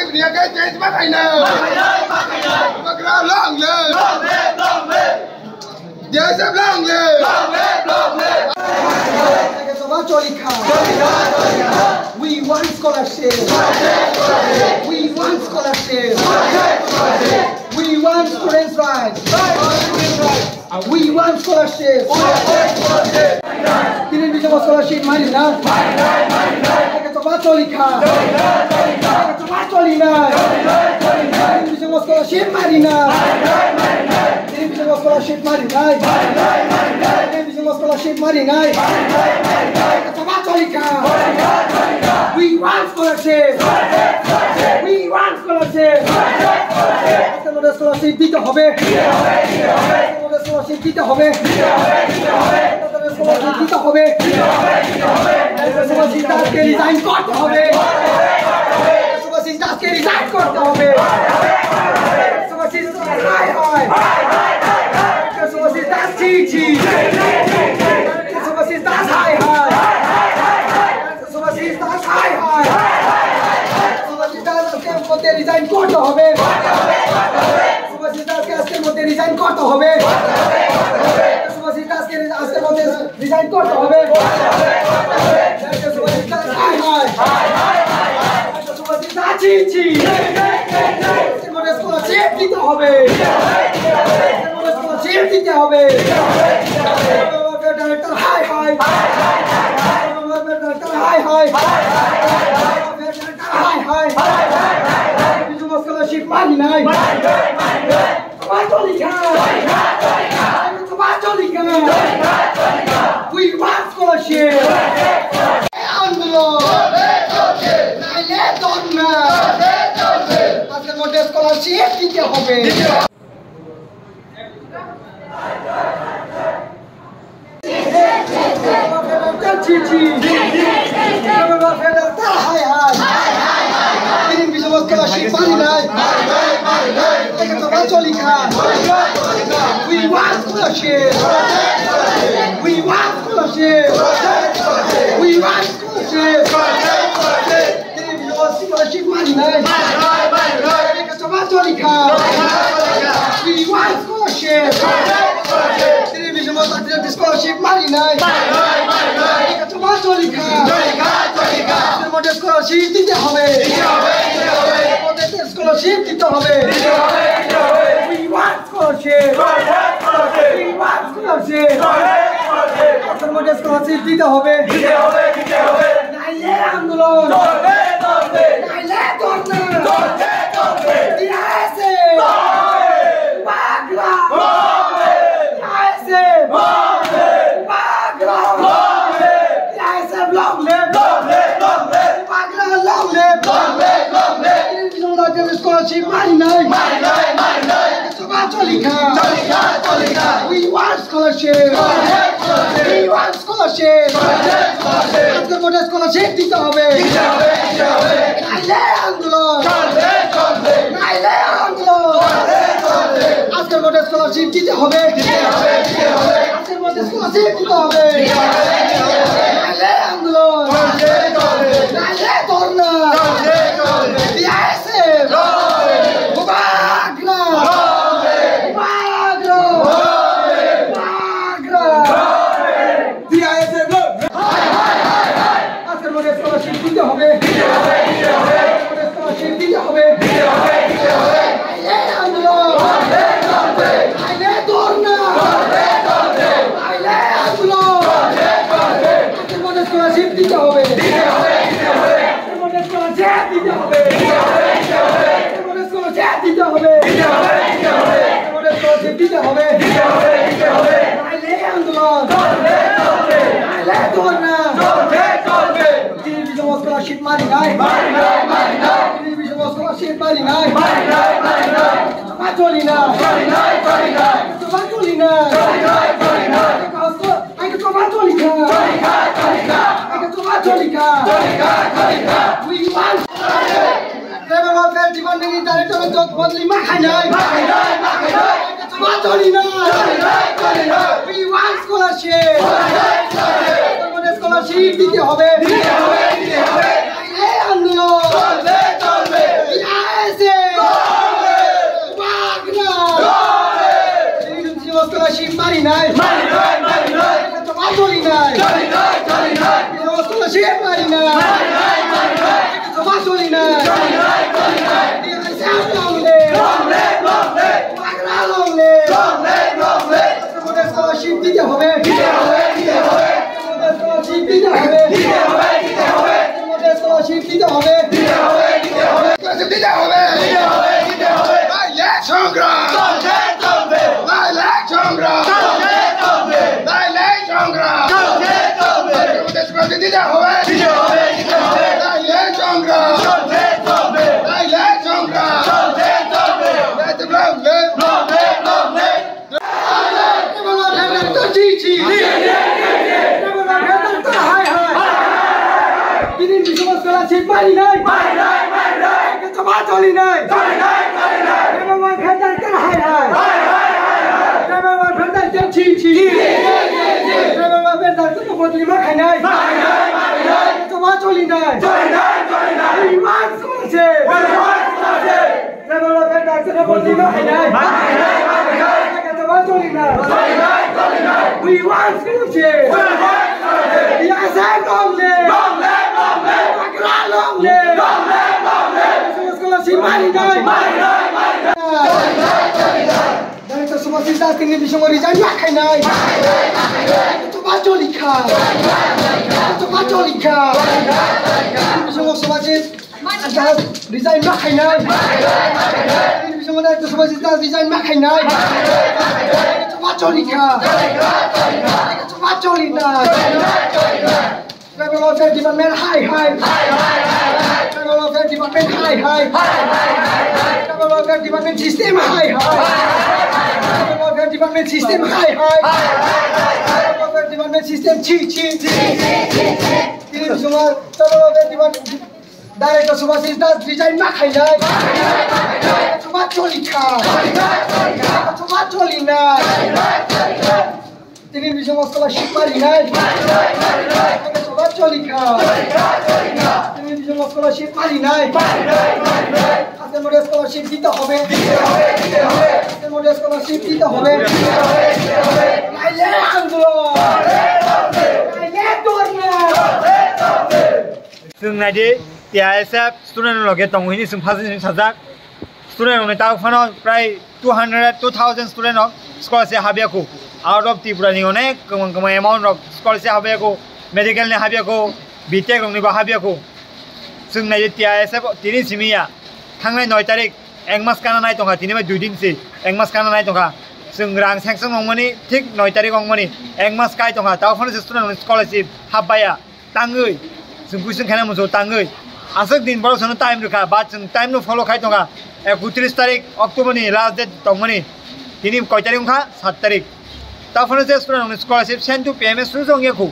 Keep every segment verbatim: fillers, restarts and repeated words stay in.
Riyakai change ma khaina. Bagra long live. Long live, long live. J S F long live. Long live, long live. We want scholarship. We want scholarship. We want students' rights. We want scholarship. Tini bisingo scholarship mari na. Eke to ba choli kha. Eke to ba choli na. Tini bisingo scholarship mari na. Tini bisingo scholarship mari na. Tini bisingo scholarship mari na. Eke to ba choli kha. We want scholarship. We want scholarship. Scholarship দিতে হবে। Scholarship দিতে হবে। Scholarship দিতে হবে। Scholarship দাসকে resign করতে হবে। Scholarship দাসকে resign করতে হবে। Scholarship দাস হায় হায়। Scholarship দাস ছি ছি। Scholarship দাস হায় হায়। Subhashish Das হায় হায়। Subhashish Das আজকের মধ্যে resign করতে হবে। Subhashish Daske আজকের মধ্যে resign করতে হবে। Subhashish Daske আজকের মধ্যে resign করতে হবে। Subhashish Das হায় হায়। Subhashish Das ছি ছি। আজকের মধ্যে scholarship দিতে হবে। আজকের মধ্যে scholarship দিতে হবে। Director হায় হায়। হায় হায়। হায় হায়। বিজু মস্কলা শিখ মারি নাই। মারি নাই, মারি নাই। তোমার চলি খা। তোমার চলি খা। We want scholarship. আন্দোলন। নাইলে ধর্ণা। আজকের মধ্যে scholarship দিতে হবে। We want scholarship! We want scholarship! We want scholarship! Tini bisingo scholarship mari nai. Eka choma choli kha. We want scholarship. Tini bisingo scholarship mari nai. Eka choma choli kha. Scholarship দিতে হবে। Scholarship দিতে হবে। We want scholarship. We want scholarship. আজকের মধ্যে scholarship দিতে হবে। দিতে হবে, দিতে হবে। নাইলে আন্দোলন। চলবে, চলবে। নাইলে ধর্ণা। চলবে, চলবে। বিআইএসএফ। চলবে। পাগলা। চলবে। বিআইএসএফ। চলবে। পাগলা। চলবে। বিআইএসএফ long live। Long live, long live। পাগলা long live। Long live, long live। Scholarship মারি নাই। মারি নাই, মারি নাই। চলি খা। চলি খা, চলি খা। We want scholarship. We want scholarship. আজকের মধ্যে scholarship দিতে হবে। দিতে হবে, দিতে হবে। নাইলে আন্দোলন। চলবে, চলবে। নাইলে আন্দোলন। চলবে, চলবে। আজকের মধ্যে scholarship দিতে হবে। দিতে হবে, দিতে হবে। আজকের মধ্যে scholarship দিতে হবে। দিতে হবে, দিতে হবে। নাইলে আন্দোলন। চলবে, চলবে। নাইলে ধর্ণা। চলবে, চলবে। বিআইএসএফ। চলবে। আজকের মধ্যে scholarship দিতে হবে। Scholarship দিতে হবে। আন্দোলন। আন্দোলন। আজকের মধ্যে scholarship দিতে হবে। আজকের মধ্যে scholarship দিতে হবে। আজকের মধ্যে scholarship দিতে হবে। আজকের মধ্যে scholarship দিতে হবে। নাইলে আন্দোলন। নাইলে ধর্ণা। Tini bisingo scholarship mari nai. Tini bisingo scholarship mari nai. Choma choli na. Choma choli na. Ai ka choma choli na. Ai ka choma choli na. We want. Tribal Welfare Department ni Director Jog Bodli ma khainai. Ma khainai, ma khainai. Ai ka choma choli na. Choli na, choli na. We want scholarship. Scholarship, scholarship. Scholarship দিতে হবে। দিতে হবে, দিতে হবে। নাইলে আন্দোলন। চলবে, চলবে। Kama choli nai. Long live, long live. Long live, long live. Long live, long live. Scholarship দিতে হবে। দিতে হবে, দিতে হবে। Scholarship দিতে হবে। দিতে হবে, দিতে হবে। Scholarship দিতে হবে। দিতে হবে, দিতে হবে। Scholarship দিতে হবে। দিতে হবে, দিতে হবে। লাইলাক সংগ্রাম। চলবে, চলবে। লাইলাক সংগ্রাম। চলবে, চলবে। লাইলাক সংগ্রাম। চলবে, চলবে। Scholarship দিতে হবে। দিতে হবে, দিতে হবে। লাইলাক সংগ্রাম। চলবে, চলবে। লাইলাক সংগ্রাম। চলবে, চলবে। Long live, long live. Scholarship mani nai. Kama choli nai. Kama choli nai. We want scholarship. Tribal welfare tax-o bodoli ma khainai. Kama choli nai. We want scholarship. Yasa long live. Long live, long live. Bagra long live. Long live, long live. Scholarship mani nai. Director Subhasis Das tini bisingo resign ma khainai. Kama choli kha. Kama choli kha. Tini bisingo Subhasis Das resign ma khainai. Tini bisingo Director Subhasis Das resign ma khainai. Kama choli kha. Kama choli nai. Tribal Welfare Department hai hai. Tribal Welfare Department hai hai. Tribal Welfare Department system hai hai. Tribal Welfare Department system hai hai. Tribal Welfare Department system chi chi. Tini bisingo Tribal Welfare Department Director Subhasis Das resign ma khainai. Kama choli kha. Kama choli nai. Tini bisingo scholarship mani nai. Kama choli kha. Tini bisingo scholarship mani nai. Assemble scholarship দিতে হবে। Assemble scholarship দিতে হবে। নাইলে আন্দোলন। নাইলে ধর্ণা। Chwng naidi, T I S F student rok loge tongo hini chwng first ni sajak. Student rok ni tabuk phano prai two hundred, two thousand student rok scholarship habya kho. Out of Tripura ni onek kwbang kwbang amount rok scholarship habya kho, medical ni habya kho, B Tech rok ni bo habya kho. Chwng naidi T I S F tini simi ya. Thangnai noi tarik, ek mas kana nai tongkha, tini bai dui din se, ek mas kana nai tongkha. Chwng rang sanction ongmani thik noi tarik ongmani, ek mas kai tongkha, tabuk phano se student rok ni scholarship habbaya. Tangwi, chwng question khaina muchungo tangwi. Aswk din borok chwngno time rwkha, ba chwng time no follow khai tongkha. Ekotris tarik October ni last date tongmani. Tini koi tarik wngkha? Sat tarik. Taphano je student rokni scholarship send to P M S suru wngya khu.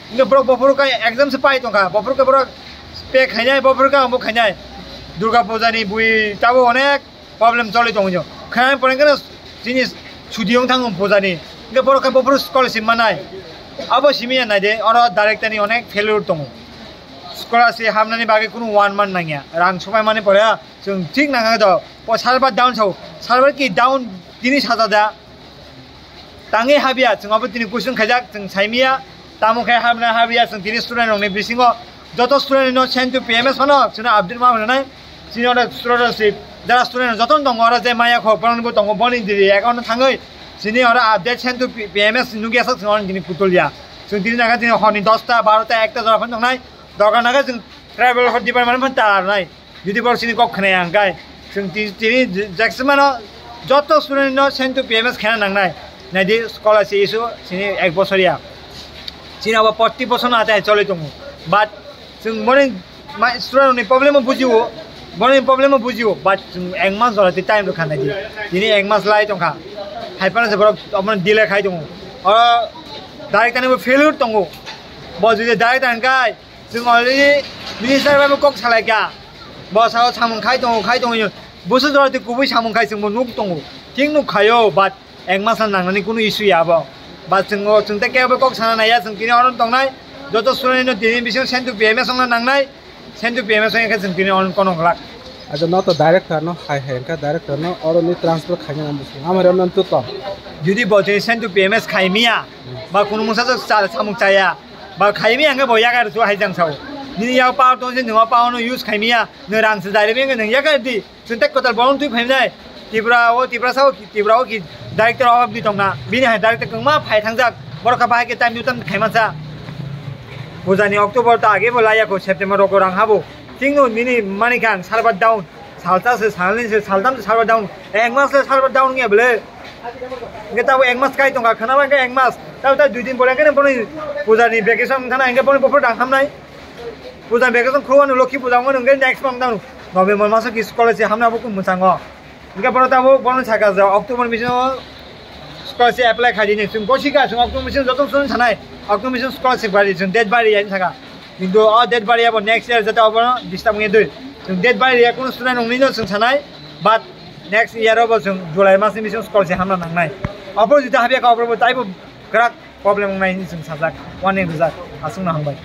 Hingke borok bophuru khe exam se pai tongkha. Bophuru khe borok pay khainai, bophuru khe ambo khainai. Durga puja ni bui tabo onek problem choli tongo. Khaina pore khe chini chuti wng thango puja ni. Hingke borok khe bophuru scholarship manai. Abo simi ya naide, oro director ni onek failure tongo. Scholarship hamnani bagwi kunu one month nangya. Rang supai mani pore chwng thik nangkha do. O server down sao. Server ki down tini sajada. Tangwi habya, chwng abo tini question khaijak, chwng saimya, tamo khe habna habya, chwng tini student rokni bisingo joto student no send to P M S phano, chwngno update ma hwnwi nai, chini oro student rok si, jara student rok joto tongo, oro je maya kho, borok bo tongo, boni diri account no thangwi, chini oro update send to P M S nugya sak, chwng oro tini kutulya. Chwng tini naga tini horni dosta, barota, ekta jora phano tongnai, doga naga chwng tribal department phano ta nai. Jodi borok chini kok khwnaya hwnkhe, chwng ti-, tini jaksima no joto student no send to P M S khaina nangnai. Naidi scholarship issue chini ek bosor ya. Chini abo protti bosor no atai choli tongo. But chwng boni ma-, student ni problem o bujio, boni problem o bujio, but chwng ek mas jora ti time rwkha naidi. Tini ek mas lai tongkha. Hai phano se borok omono delay khai tongo. Oro director ni bo failure tongo. Bo jodi director hwnkhe, chwng already minister bai bo kok salaikha. Bo sao samung khai tongo, khai tongo. Busu jora twi kubui samung khai chwngbo nuk tongo. Thik nuk khaio, but ek mas nangnani kunu issue ya abo. But chwng o, chwng tei kebo kok sana naiya, chwng tini oro tongnai. Joto student no tini bisingo send to P M S wngna nangnai. Send to P M S wngya khe chwng tini oro kono glak. Acha no to director no hai hai wngkha, director no oro ni transfer khaina nang busi. Amari no to to. Jodi bo tini send to P M S khai miya, ba kunu mungsa sa-, samung chaya. Ba khaimi ang bo yagar su hai jang sao. Nini yak power tong se nwng o power no use khaimiya, nwng rang se daire beng nwng yak di. Chwng tei kwtal bolong twi phainai. Tripura o, Tripura sao, Tripura o ki director o di tongna. Bini hai director kwngma phai thangjak. Borok kha bahai khe time to time khaimansa. Pujani October ta age bo laya ko September rok rang habo. Chingno nini mani kang server down. Salta se, salni se, saltam se server down. Ek mas le server down nge bole. Nge tabo ek mas kai tongka khana ba nge ek mas. Tabo ta dui din pore nge boni pujani vacation thana nge boni bopor dang hamnai. Puja vacation khruwano Lokhi puja wngmano hwnkhe next month no November maso ki scholarship hamna bo kung mwchango. Hwnkhe bono tabuk bono saka je October bisingo scholarship apply khaidi ni chwng bosi ka chwng October bisingo joto student sanai October bisingo scholarship bari chwng date bari ya saka. Kintu o date bari ya bo next year jata obo disturb wngya dui. Chwng date bari ya kuno student wngni no chwng sanai but next year obo chwng July mas ni bisingo scholarship hamna nangnai. Opor jita habya ka opor bo taibo kwrak problem wngnai hinwi chwng sajak, warning rijak, aswkno hambai.